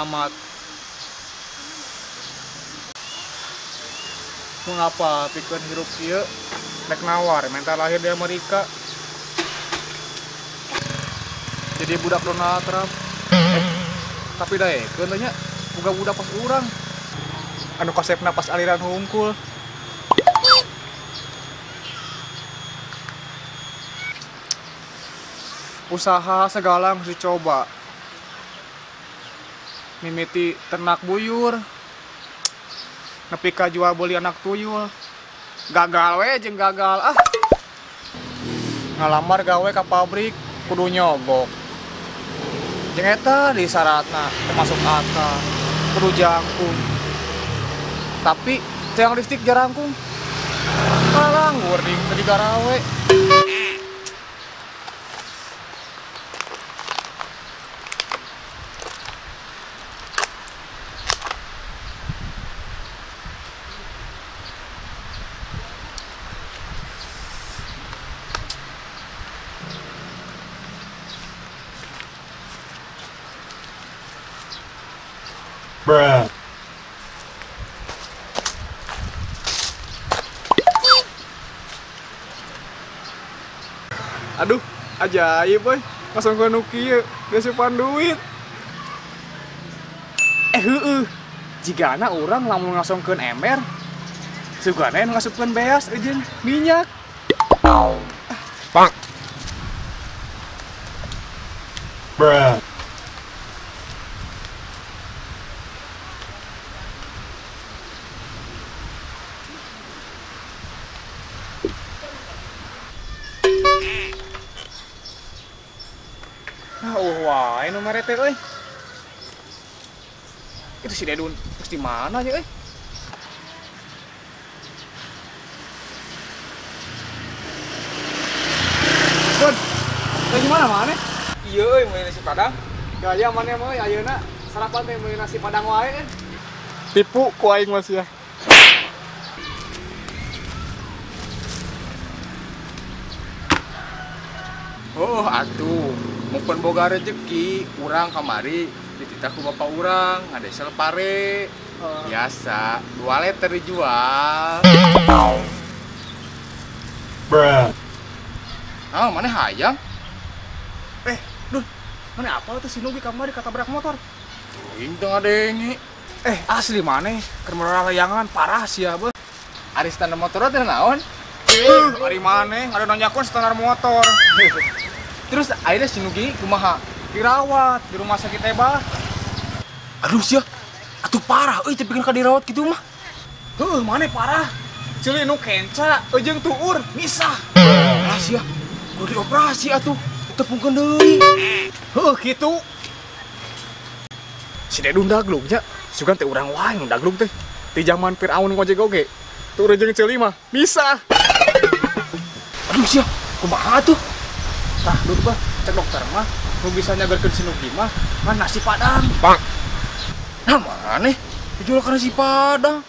amat. Mengapa pikeun hirup kieu rek nawar mental lahir di Amerika. Jadi budak Donald Trump. Tapi daekeun teh nya boga budak pas urang. Anu kasepna pas aliran hungkul. Usaha segala harus dicoba. Mimiti ternak buyur, nepi ka jual beli anak tuyul. Gagal we jeung gagal ah. Ngalamar gawe ka pabrik kudu nyogok. Jeung eta di syaratna termasuk akal, kudu jangkung. Tapi tiang listrik jarangkung. Kalanggur ding tadi garawe. Bruh. Aduh, ajaib boy. Langsung ke nu kieu, geus duit. Heueuh. Jigana urang lamun ngasongkeun ember, sugana nu ngasupkeun beas jeung minyak. Pak. Bruh. Wah, ini nomor teh euy. Itu si Dedun, terus di mana ya euy? Dun, lagi mana maneh? Iya euy, meuli nasi padang. Gaya maneh mah euy ayeuna sarapan teh meuli nasi padang wae kan. Tipu ku aing mah sia. Oh, atuh. Mumpun boga rezeki, urang kamari dititah ku bapak urang, ngadesel pare. Biasa, 2 liter dijual. Bruh. Ah, mana hayang? Dun, mana apa tuh si Nugi kamari katabrak motor? Aing teu ngadenge. Asli maneh keur meurah layangan parah sia beuh. Ari standar motor teh naon? Ari maneh ada nanyakeun standar motor. Terus akhirnya si Nugi kumaha? Dirawat di rumah sakit Tebah. Aduh sia, atuh parah euy teu pikeun ka dirawat kitu mah. Heuh, maneh parah. Ceuli nu kenca jeung tuur misah. Lah sia, kudu dioperasi atuh. Tepungkeun deui. Heuh kitu. Si Dedun daglung nya, sugan teh urang wae nu daglung teh. Ti zaman Firaun ngojek oge. Tuur jeung ceuli mah misah. Aduh sia, kumaha atuh? Tah, dulu bah, cek dokter mah, nu bisa nyagerkeun si Nugi mah, mah nasi padang. Pak. Nah, maneh dijual ka nasi padang.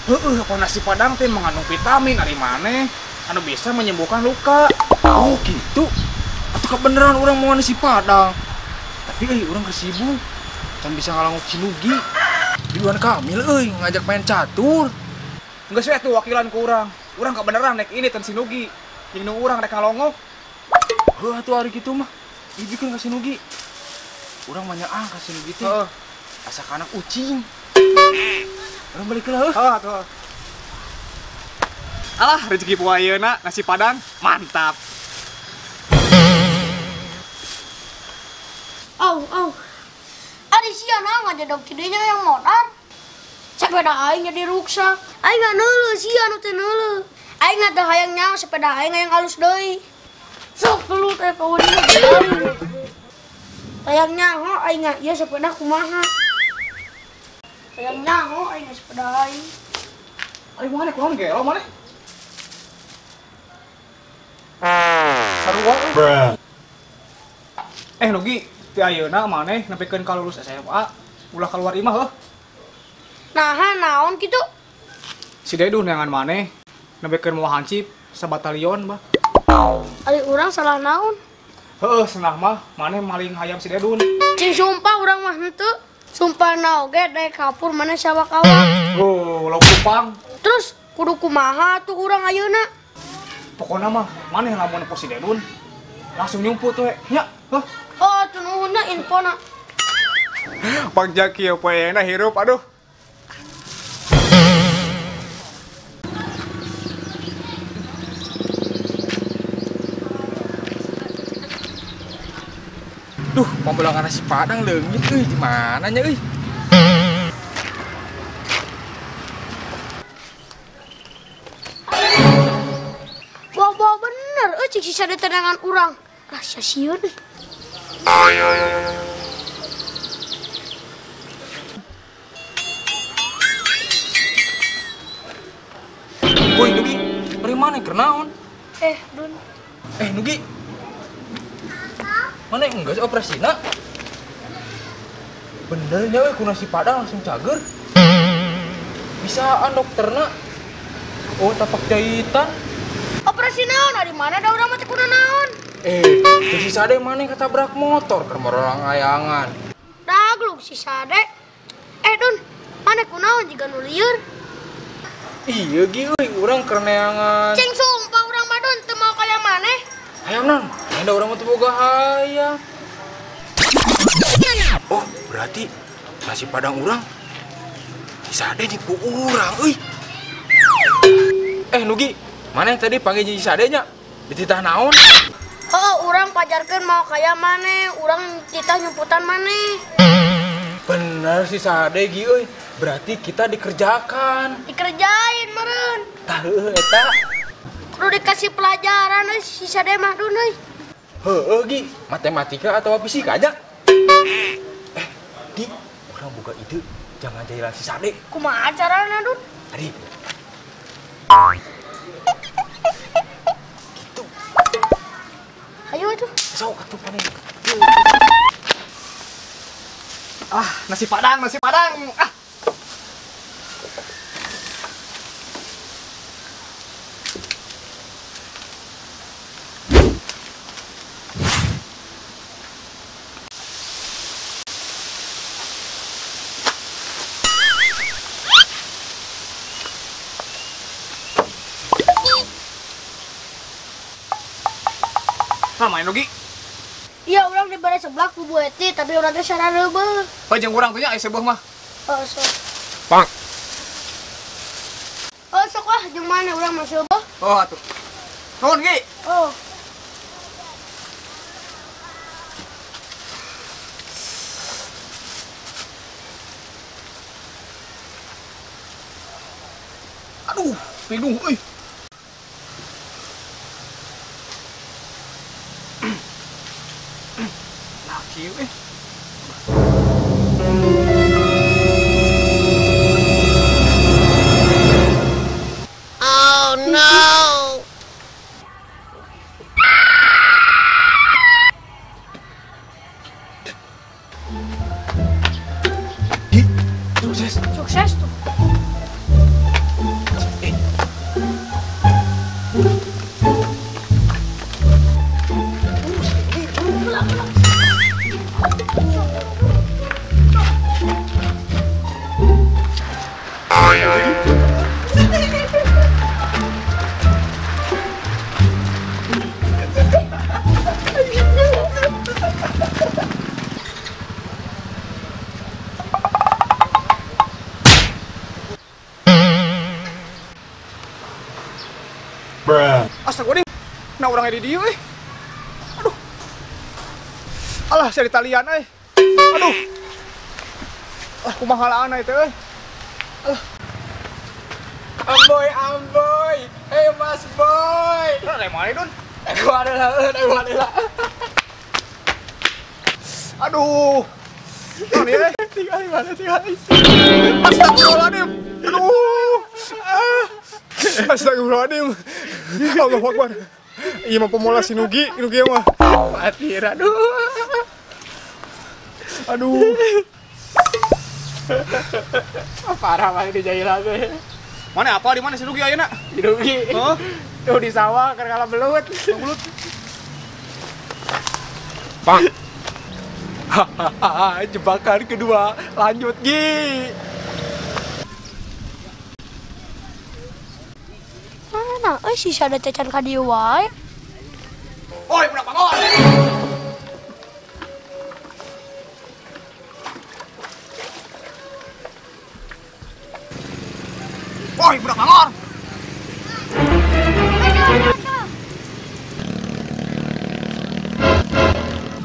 Heueuh, apa nasi padang teh mengandung vitamin ari maneh anu bisa menyembuhkan luka. Oh, gitu. Atuh kebeneran urang mau nasi padang. Tapi euy urang kesibuk. Can bisa ngalangok si Nugi. Ridwan Kamil euy ngajak main catur. Geus we atuh wakilan ku urang. Urang kebeneran rek ini ten si Nugi. Jeung nu urang rek ngalongok. Heuh atuh ari kitu mah. Ibikeun ka si Nugi. Urang mah nyaah ka si Nugi teh. Heeh. Asa ka anak ucing. Urang balik heula heuh. Heuh atuh. Alah rezeki poe ayeuna nasi padang mantap. Au au. Ari sia naon ngajedog tidinya yang modar. Sepeda aing jadi ruksak. Aing neuleuh sia nu teu neuleuh. Aing teh hayang nyaho sepeda aing hayang alus deui. Sok gelut kawanina aing. Hayang nyaho aing ieu sepeda kumaha. Hayang nyaho aing sepeda aing. Ari maneh kunaon gelo maneh? Sarua euy. Nugi, ti ayeuna maneh nepikeun ka lulus SMA, ulah kaluar imah heuh. Naha naon kitu? Si Dedun neangan maneh nepikeun moal hancip sabatalion bah. Ari urang salah naon? Heuh, senah mah maneh maling hayam si Dedun. Cing sumpah urang mah henteu. Sumpah na oge daek kapur mana sawak-awak. Oh, lauk kupang. Terus kudu kumaha tuh urang ayeuna? Pokona mah maneh lamun nempo si Dedun langsung nyumput we. Nya, heuh. Oh, atuh nuhun na infona. Pak Jaki ya poena hirup aduh. Duh, pambelangan nasi padang leungit euy, gimana nya euy? Bawa-bawa bener euy cik sisa tenangan urang. Rasa sieun. Woi, Nugi, bari mana keur naon? Dun. Nugi. Mana yang enggak sih operasina? Bener nya we ku nasi padang langsung cager. Bisaan dokterna. Oh, tapak jahitan. Operasi naon? Dari mana da urang mah teu kuna naon? Si Sade mana yang ketabrak motor keur orang ayangan. Dagluk si Sade. Dun, mana kunaon jiga nu lieur? Iya gi euy, urang keur neangan. Ceng sumpah urang mah Dun teu mau kaya maneh. Hayang non, ada orang mau boga hayang. Oh, berarti nasi padang urang si Sade nipu urang euy. Nugi, mana yang tadi panggil si Sade nya? Dititah naon? Oh, urang pajarkeun mau kaya maneh, urang titah nyumputan maneh. Bener si Sade gi euy, berarti kita dikerjakan. Dikerjain meureun. Tah heueuh eta. Kudu dikasih pelajaran euy si Sade mah Dun euy. Heueuh gi, matematika atau fisika aja. Di, urang boga ide jangan jahilan si Sade. Kumaha carana Dun? Tadi. Gitu. Ayo atuh. Sok atuh maneh. Ah, nasi padang, nasi padang. Ah. Nah, main Nugi. Iya, urang dibere seblak ku Bu Eti, tapi urang teh sarareubeung. Heuh, jeung urang teh nya aya seubeuh mah. Oh, sok. Bang. Oh, sok ah, jeung mana urang mah seubeuh. Oh, atuh. Nuhun, Gi. Oh. Aduh, pinuh euy. Laki euy. Oh no. Di, sukses. Sukses tuh. Bruh. Astagfirullahaladzim. Nah orangnya di dieu euy. Aduh. Alah, saya ditalian euy. Aduh. Ah, kumaha laana itu euy. Alah. Amboy, amboy. Hey Mas Boy. Nah, dari mana Dun? Aku adalah, aku adalah. Aduh. Naon ieu? Tinggal di mana tinggal. Astagfirullahaladzim. Aduh. Ah. Astagfirullahaladzim. Allahu Akbar. Iya mah pemula si Nugi, Nugi mah. Mati aduh. Aduh. Parah banget dijahil teh. Mana apa di mana si Nugi ayeuna? Si Nugi. Hah? Tuh di sawah keur kalah belut. Belut. Bang. Hahaha, jebakan kedua. Lanjut, Gi. Mana euy si Sada teh can ka dieu wae. Oi, budak bangor. Woi, budak bangor.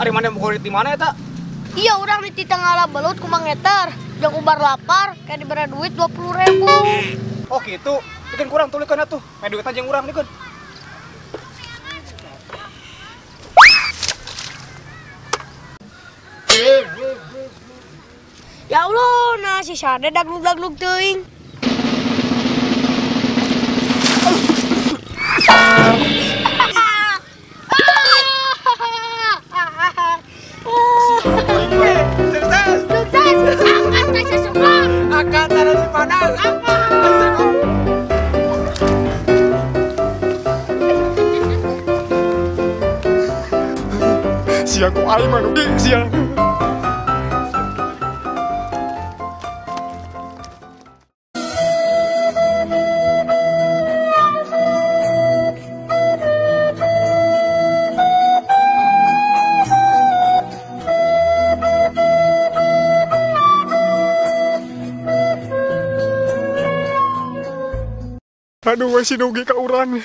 Ari mana mau di mana eta? Iya, urang di tengah belut ku Mang Eter. Jeung ubar lapar, kayak dibere duit 20.000. Oh gitu. Bikin kurang tulikeun atuh. Main duit aja yang urang dikeun. Ya Allah, nah si Sade daglug-daglug teuing. Sukses! Sukses! Angkat aja sebelah. Angkat tanah di panas. Sia ku aing mah rugi sia. Aduh, masih rugi ka urang.